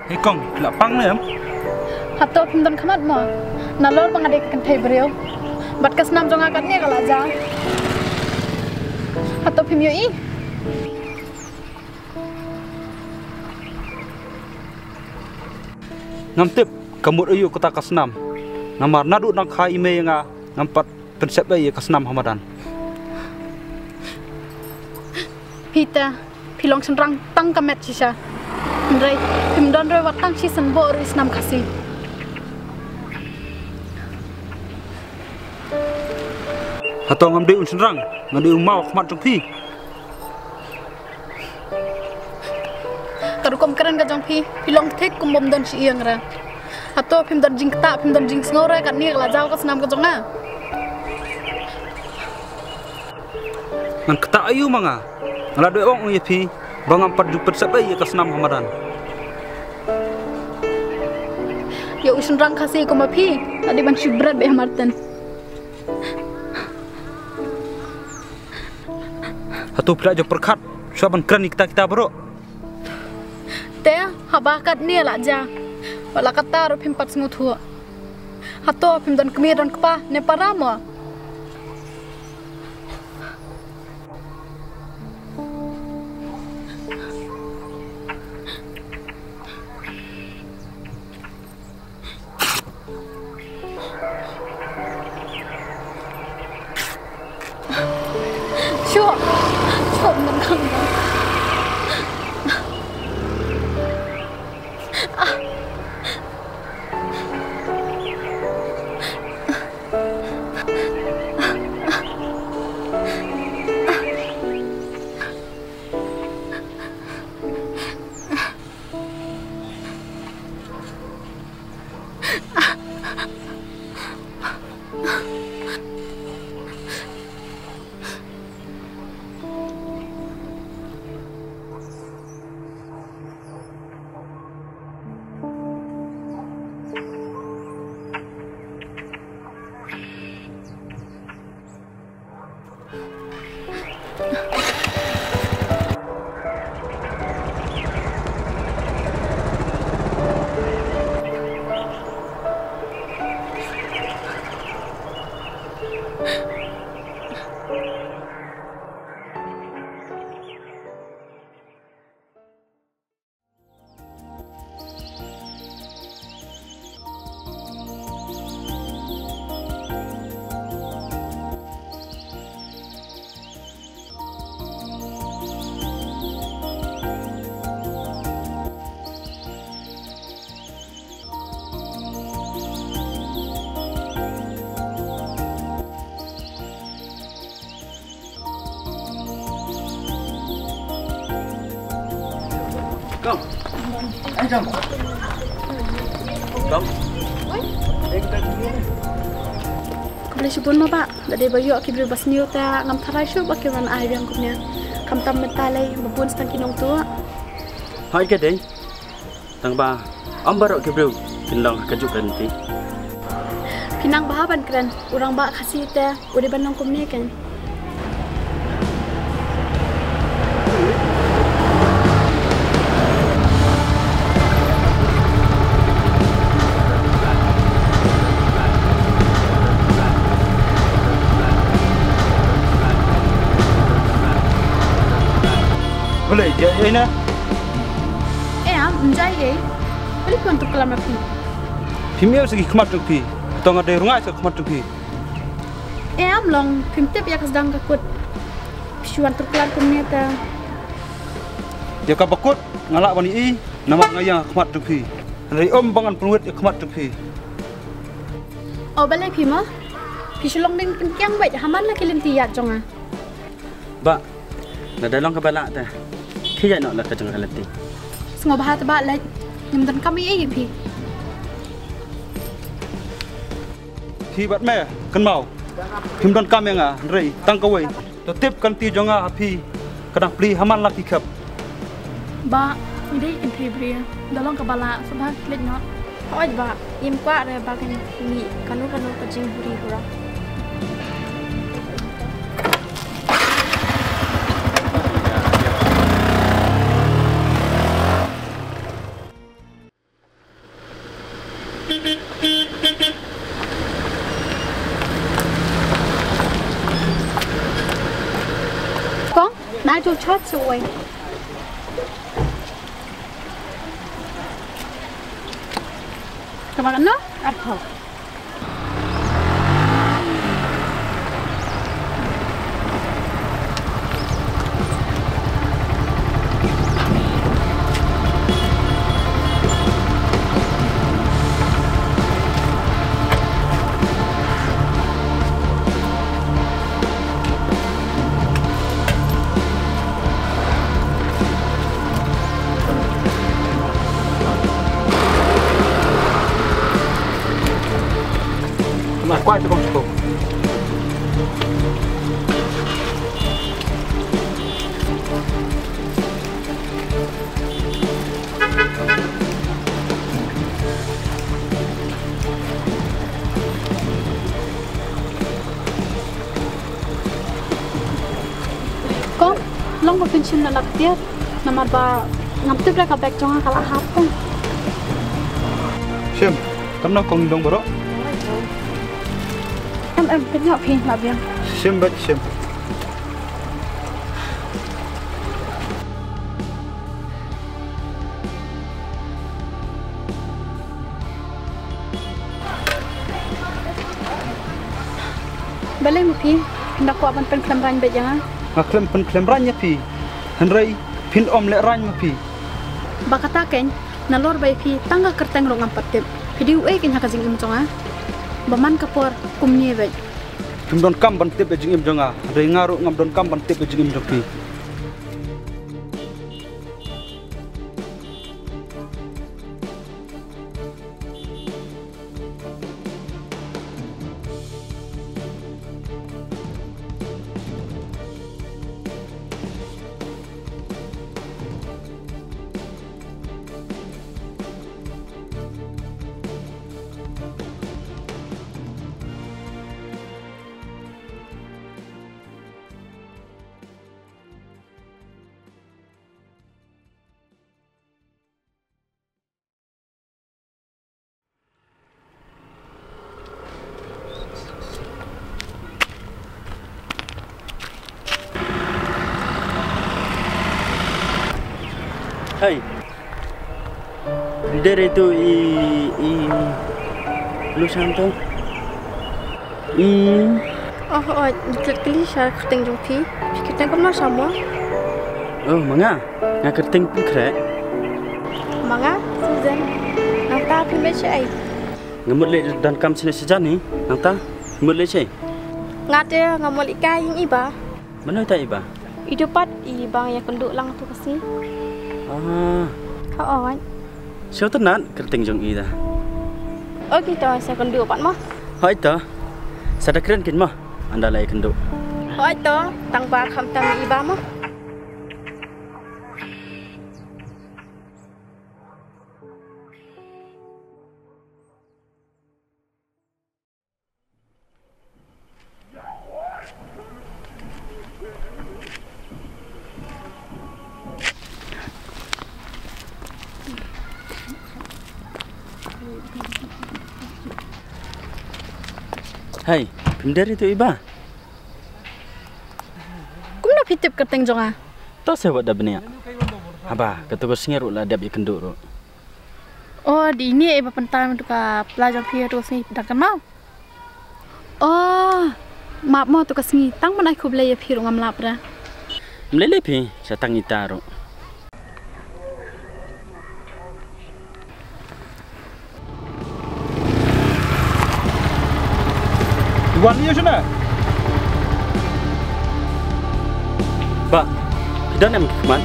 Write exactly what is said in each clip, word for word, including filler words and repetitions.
Hei kong, phi la pang ne em? Hato phim don khmat mo? Nalor ba nga dei ka kynthei briew bad ka snam jong nga katne ka la jia. Hato phim ïohi? Ngam tip ka mut aïu kata ka snam. Namar naduh nang kha i mei ïa nga ngam pat pynsep ei ïa ka snam ha madan. Phi te, phi long shynrang tang ka met shisha. Hynrei phim don ruh wat tang shi sien bok ruh i snam Khasi. Hato ngam dei un shynrang, nga dei u maw khmat jong phi. Ka rukom kren ka jong phi, phi long thik kum bym don shi ïing re. Hato phim don jingktah, phim don jingsngew re, katne ka la jaw ka snam ka jong nga. Ngan ktah aïu ma nga? Nga la dei ong ïa phi ba ngam pat ju pynsep ei ïa ka snam ha madan. Ïa u shynrang Khasi kum ma phi, la dei ban shu bret beit ha Martin. Hato phi la ju pyrkhat shuwa ban kren ïa kita kita baroh? Te haba katne la jia, wat la katta ruh phim pat sngewthuh. Hato phim don kmie don kpa ne para mo? Shuh, shuh, nang, nang, nang. Kong. Ai, Kong. Kong. Oi. Khublei shibun mo bah, da dei ba ïoh ki briew ba sniew te ngam tharai shuh ba kin wan ai biang kumne. Khamtam mynta lei ba bun tang ki nongtuh. Hai ka dei. Tang ba ym baroh ki briew kin long ha kajuh ka lynti. Phi nang bha ban kren, u rangbah Khasi te u dei ban long kumne kein. Balei, jia ei ne? Em, ym jia ei. Balei phi wan tur klam ïa phi? Phim ïoh sa ki khmat jong phi. To nga dei rngai sa khmat jong phi. Em, long phim tip ïa ka sdang ka kut. Phi shu wan tur klam kumne te. Ïa kaba kut nga lah ban ïohi namar nga ïeng ha khmat jong phi. Hynrei ym ba ngan pynwit ïa khmat jong phi. O balei phi mo? Phi shu long ding pynkiang beit ha man la ki lynti ïaid jong nga. Bah, lada long kaba lah te khie ïaid noh la ka jong ka lynti. Sngewbha te bah leit, ngim donkam ei ei ïa phi. Phi bad me kynmaw, phim donkam ïa nga hynrei tang kawei, to tip ka lynti jong nga ha phi ka dang plie ha man la ki khep. Bah, ngi dei ki kynthei briew, da long kaba lah sngewbha leit noh. Hooid bah, im kwah re ba kin mih kano kano ka jinghuri hura. Atu chat suwai. Kaba no? Arphaw. Kong, long ba phin shim na lap tiat. Namar ba ngam tip da ka bag jong nga ka la hap kong. Shim, kam na kong dong bro. Em em, pynhap phi na biang. Shim bad shim. Balei ma phi? Phin da kwah ban pynkhlem rang bad ïa nga? Nga khlem pynkhlem rang ïa phi. Hynrei phin ym leh rang ma phi. Ba kata kein, nalor ba ïa phi tang ka kyrteng ruh ngam pat tip. Phi dei uei kein ha ka jingim jong nga? Ba man ka por kumne bad. Phim donkam ban tip ïa jingim jong nga. Hynrei nga ruh ngam donkam ban tip ïa jingim jong phi. Hey. Dere tu i, i, lu santo. Hmm. Oh, oh, dikit kali sha kyrteng jong phi. Phi kyrteng kumno sha mo? Oh, ma nga. Nga kyrteng Pynkhreh. Ma nga, Susan. Nangta phi mut shaei? Nga mut leit donkam shane shajan hi. Nangta, mut leit shaei? Nga te nga mut leit kai ïing i bah. Mano ita i bah? I dei pat i ba nga ïakynduh lang tu ka sngi. Ah. Hooid. Sngewtynnat kyrteng jong i da. Okay to, sa kynduh pat mo. Hooid to. Sa da kren kin mo. Ynda la ïakynduh. Hooid to, tang ba khamtam i bah mo. Hei, phim dei tu i bah? Kumno phi tip kyrteng jong nga? To se wat da bniah. Haba, katu ka sngi ruh la dep ïakynduh ruh. Oh, dei ine i ba pyntai mynta ka pla jong phi tu ka sngi dang kynmaw. Oh, map mo tu ka sngi tang ban ai khublei ïa phi ruh ngam lap ra. Mlei lei phi sa tang ita ruh. Wan ïa shane. Bah, phi don em ki khmat?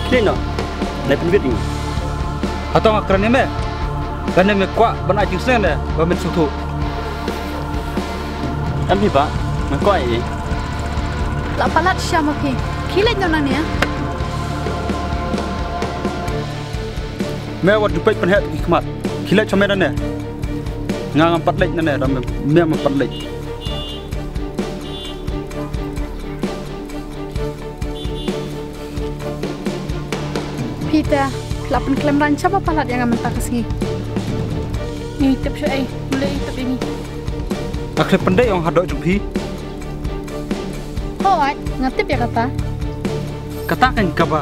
Kine no, nai pynwit ïa ngi. Hato nga kren ïa me? Lane me kwah ban ai jingsneng ne ba men sngewthuh? Em hi bah, nga kwah ïa i. La palat sha ma phi. Khie leit noh nangne. Me wat ju peit pynheh ki khmat. Khie leit sha me nangne. Nga ngam pat leit nangne, da me, me ngam pat leit. Phi te, la pynkhlem rang shaba palat ïa nga mynta ka sngi. Ngi tip shu ei, mlei i tip ïa ngi. Nga khlem pyndei ong hadoh jong phi. Hooid, nga tip ïa kata. Kata kan kaba.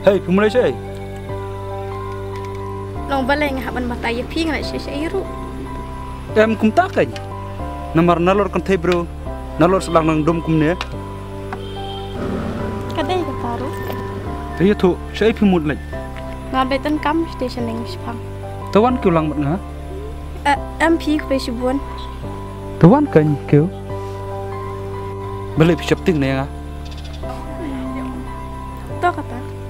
Hei, phi mut leit shaei? Long balei nga hap ban batai ïa phi, nga leit shaei shaei ruh. Em, kumta kein. Namar nalor kynthei briew, nalor shu lang nang dum kumne. Ka dei kata ruh. Te ïathuh, shaei phi mut leit? Nga leit donkam station neng shipang. Te wan kiew lang bad nga. Eh, em phi khublei shibun. Te wan kein kiew. Balei phi sheptieng ne ïa nga? To kata.